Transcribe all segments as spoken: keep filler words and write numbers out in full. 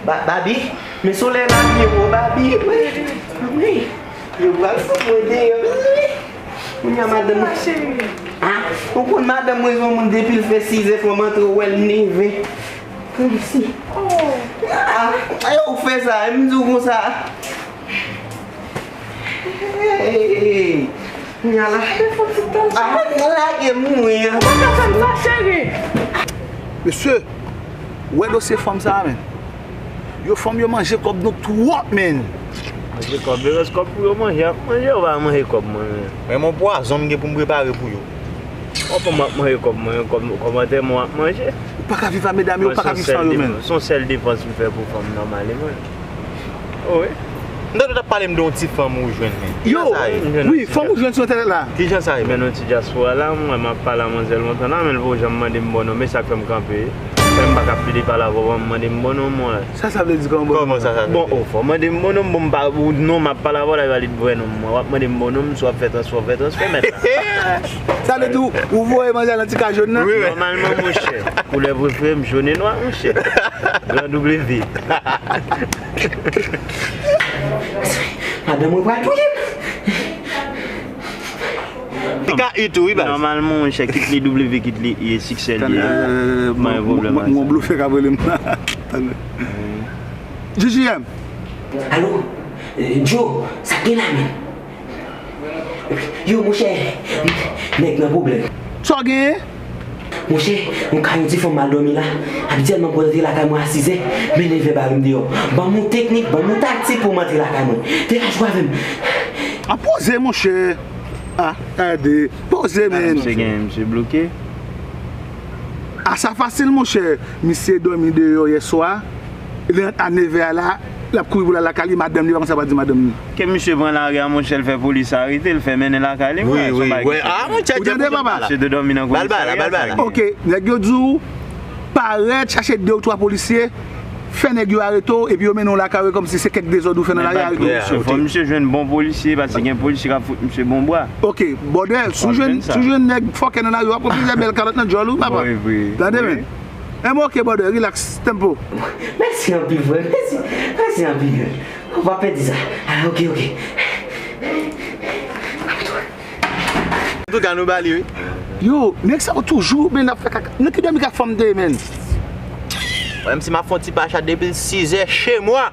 Ba- Babi, men solèy la byen wo, Babi. Wi, wi. Yo pral fout mwen deyò. Kounye a madanm mwen. Ah, ou konn madanm mwen se yon moun depi l fè sizè fò m antre wè l neve. Kòmsi. Ah, ayo ou fè sa, m di w konsa. Hey, hey, hey. Kounye a la. Ah, lage m wi. Ou pa ka fè m sa, cheri. Mesye, ou wè dosye fanm sa a, men. Yo fanm yo manje kòb nou twòp, men. Manje kòb, yo rès kòb pou yo manje, y ap manje, yo pa manje kòb mwen, men. Men mon pwazon m gen pou m prepare pou yo. Ou konn m ap manje kòb mwen, kòb, kòb antèman w ap manje. Ou pa ka viv a medam yo, ou pa ka viv san yo, men. Se yon sèl depans m fè pou fanm nòmal, e mwen. Oh, wi. M tande w t ap pale m de yon ti fanm ou jwenn, men. Yo, wi, fanm ou jwenn sou entènèt la. Kijan sa ye? Men yon ti dyaspora la, mwen, m ap pale a manzè lontan la, men l poko janm mande m bon non, men sa k fè m kanpe. Fè m pa ka pile pale avè w, mande m bon non, mwen. Sa sa vle di kòman bon non? Kòman sa sa vle di? Bon, o, fò w mande m bon non m, bon, m pa, ou non m ap pale avè w la, e pa li vrè non m, mwen. W ap mande m bon non m, si w ap fè transfè, w fè transfè, mèt la. Sa vle di ou, ou voye manzè nan ti ka jòn nan? Wi, wi. Nòmalman, monchè, koulè prefere m, jòn e nwa, monchè. Gran W. Madanm mwen pral touye m. Li ka I tou, wi, baz. Nòmalman, monchè, kit li W, kit li I, e siksè li ye. Pa gen pwoblèm ak sa. Yon blofè k ap rele m la. Tande. J J M. Alo, eh, Joe, sa k gen la, men? Yo, monchè, nèg nan pwoblèm. Sa w genyen? Monchè, m ka yon ti fanm m al dòmi la. Abityèlman, m konn antre lakay mwen a sizè, men nevè bare m deyò. Ban m yon teknik, ban m yon taktik pou m antre lakay mwen. Te ka jwe avè m. A poze, monchè. Ah, gade. Poze, men. Misye gen, misye bloke. A sa fasil, monchè. Misye dòmi deyò yèswa. Li ant a nevè a la, l ap kouri pou l al lakay li, madanm li pa konn sa pral di madanm li. Ke misye pran lari a, monchè, l fè polis arete l, fè mennen lakay li, wi, wi, wi. Ah, monchè, ou tande, papa? Misye te dòmi nan komisarya, sa gen. Ok, nèg yo di w parèt, chache de ou twa polisye, fè nèg yo arete w, epi yo mennen w lakay ou, kòmsi se kèk dezòd ou fè nan lari, arete w, misye. Fò misye jwenn bon polisye, paske gen polisye k ap fout misye bon bwa. Ok, bòdè, si w jwenn, si w jwenn nèg fòkè nan lari, w ap pran plizyè bèl kalòt nan djòl ou, papa. Wi, wi. Tande, men. Enben, ok, brother, relax, tempo. Mèsi anpil, frè. Mèsi, mèsi anpil. Ou pa pèdi sa. Ah, ok, ok. Antouka, nou ba li, wi. Yo, nèg sa yo toujou, men, ap fè kaka. Nan ki dòmi k ap fanm de, men? Menm si m ap fè yon ti pacha depi l sizè, chez moi.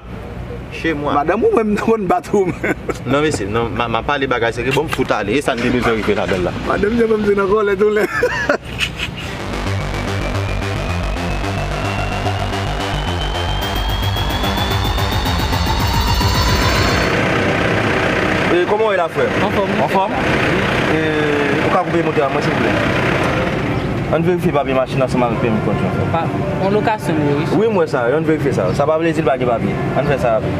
Chez moi. Madanm ou menm konn bat ou menm. Non, mesye, non, m a, m a pale bagay serye, bon, m fout ale. E sa n te bezwen rive ladan l la. Madanm li menm se nan kòlèt ou lè. E, kòman w ye la, frè? Anfòm. Anfòm? E, ou ka koupe motè a mwen, silvouplè? Ann verifye papye machin ansanm avèk pèmi kondwi an, frè. Pa, yon lokasyon m ye, wi. Wi, m wè sa, ann verifye sa. Sa pa vle di l pa gen papye. Ann fè sa rapid.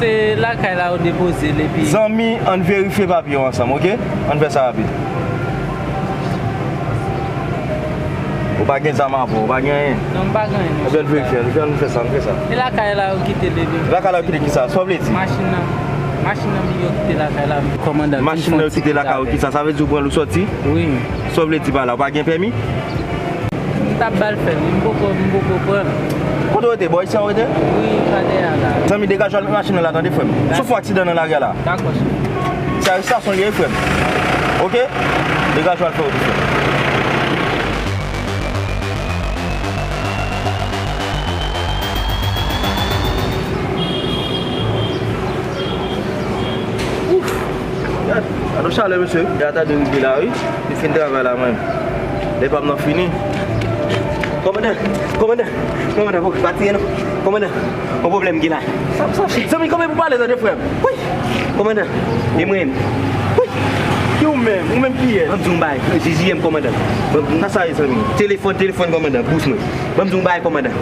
Se lakay la yo depoze l, epi zanmi, ann verifye papye yo ansanm, oke? Ann fè sa rapid. Ou pa gen zam avè w, ou pa gen anyen. Non, m pa gen anyen, non. Ebyen, ann verifye, ann fè, ann fè sa, ann fè sa. E lakay la yo kite l, epi lakay la yo kite kisa? Sa w vle di? Machin nan. Machin nan yo kite lakay la. Kòmandan, machin nan yo kite lakay ou, kisa? Sa vle di ou pran l ou sòti? Wi. Sa w vle di pa la, ou pa gen pèmi? M t ap ba l fè l, wi, m poko, m poko pran l. Kote w rete? Bò isi a w rete? Wi, pa dèyè a la. Zanmi, degaje w al met machin nan la, tande, frè m. Dakò. Sof yon aksidan nan lari a la. Dakò, chèf. Se arestasyon l ye, frè m. Oke? Degaje w al fè wout ou, frè m. Ouf! Gad, gad yon chalè, mesye. Gad, ta dwe rive la, wi. Li fin travay la, mwen. Lè pa m nan fini. Kòmandan, kòmandan, kòmandan, pa tire non. Kòmandan, yon pwoblèm gen la. Sa, sa, zanmi, kòman pou pale, tande, frè m? Wi! Kòmandan, e mwen menm. Wi! Ki ou menm? Ou menm kiyès? Ban m di w yon bagay, J J M, kòmandan. Sa sa ye, zanmi? Telefòn, telefòn, kòmandan, bous mwen. Ban m di w yon bagay, kòmandan.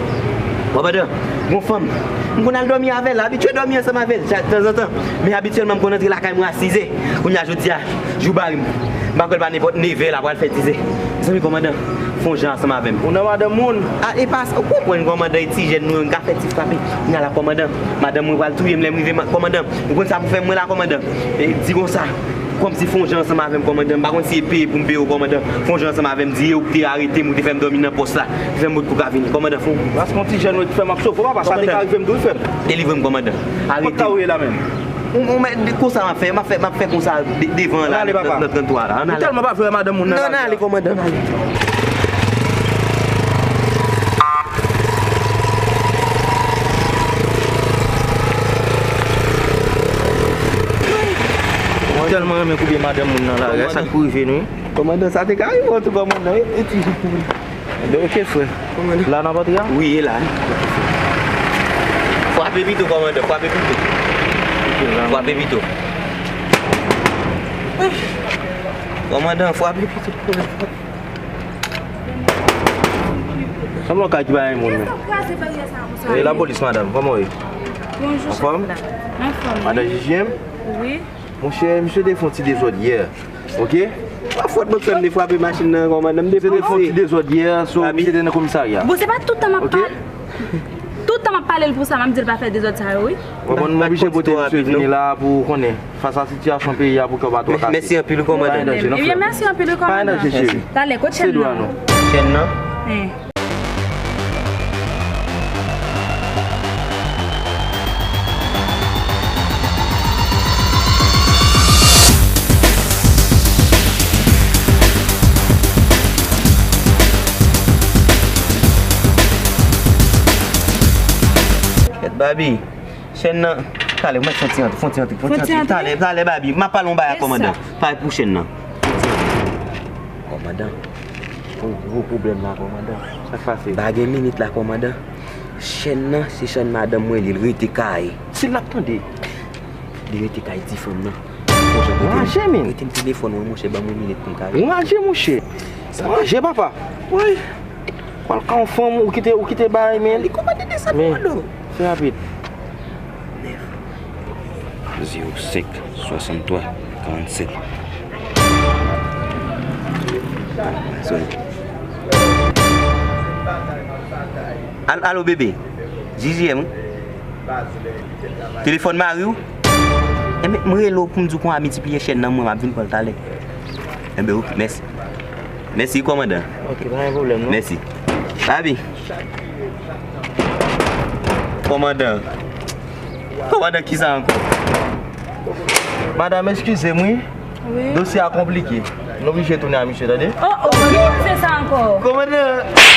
Kòmandan, gon fanm. M konn al dòmi avè l, abitye dòmi ansanm avè l, tanzantan. Men abityèlman, m konn antre lakay mwen a sizè. Kounye a, jodi a, jou bare m. M pa kwè l pa nenpòt nevè la pral fè dizè. Mezanmi, kòmandan, Fè yon jan ansanm avè m. Ou nan madanm moun? A, e pa sa, ou konprann, kòmandan, e ti jèn nou yo, n ka fè ti frape. Kounye a la, kòmandan, madanm mwen pral touye m lè m rive, ma-, kòmandan. Ou konn sa pou fè m, mwen la, kòmandan? E, di konsa, kòmsi fè yon jan ansanm avè m, kòmandan. M pa konn si e peye pou m peye w, kòmandan. Fè yon jan ansanm avè m, di e ou ki te arete m, ou te fè m dòmi nan pòs la. Fè m bout kou ka vini, kòmandan, fè yon... Paske yon ti jèn ou te fè m ap soufri, papa, sa te ka rive m tou, frè m. Delivre m, kòmandan. Arete m. Kot sa ou ye la menm? Ou, ou mèt di konsa m ap fè, m ap fè, m ap fè konsa de-, devan la, nan, nan, nan tranntwa la. Ann ale. Ou tèlman pa vle wè madanm moun nan la. Ann ale, kòmandan, ann ale. Mwen tèlman renmen koube madanm moun nan la, gade sa k pou rive nou. Kòmandan, sa te ka rive w tou, kòmandan, e, e ti jip tou. Enben, ok, frè. Kòmandan. La n ap antre a? Wi, e la. Frape pito, kòmandan, frape pito. Frape pito. Kòmandan, frape pito. Sanble yon kay ki pa gen moun, men. E lapolis, madanm, kòman w ye? Bonjou, chèf la. Anfòm? Anfòm, wi. Madanm J J M? Wi. Monchè, misye te fè yon ti dezòd yè, ok? Pa fòt mwen k fè m te frape machin nan, kòmandan, m te panse. Misye te fè yon ti dezòd yè, so, misye te nan komisarya. Bon, se pa tout tan m ap pale. Tout tan m ap pale l pou sa, m ap di l pa fè dezòd sa yo, wi. Bon, m oblije pote misye vini la pou konnen, fas a sitiyasyon peyi a, pou kè w pa twò kase. Mèsi anpil, wi, kòmandan. Ebyen, mèsi anpil, wi, kòmandan. Pa gen danje, cheri. Talè, kot chèn nan? Se dwa nou. Chèn nan? Kèt, Babi. Chèn nan. Talè, mwen fè ti antre, fè ti antre, fè ti antre. Talè, talè, Babi. M ap pale yon bagay ak kòmandan. Pale pou chèn nan. Kòmandan. Yon gwo pwoblèm la, kòmandan. Sa k pase? Pa gen minit la, kòmandan. Chèn nan, se chèn madanm mwen, li rete kay. Si l ap tande. Li rete kay ti fanm nan. Anraje, men. Rete m telefòn mwen, monchè, ban m yon minit pou m ka. Anraje, monchè. Anraje, papa. Woy. Pral ka yon fanm, ou kite, ou kite bagay, men. Li kòmande desann mwen do. Fè rapid. Zewo senk, swasanntwa, karannsèt. Soni. Al-, alo, bebe. J J M, wi. Telefòn mari w? Enben, m rele w pou m di w konsa miltipliye chèn nan, mwen, m ap vin pran l talè. Enben, ok, mèsi. Mèsi, kòmandan. Ok, pa gen pwoblèm, non. Mèsi. Babi. Kòmandan. Kòmandan, kisa ankò? Madanm, eskize m, wi. Wi. Dosye a konplike. Nou oblije tounen a misye, tande? Oh, oh, ki dosye sa ankò? Kòmandan.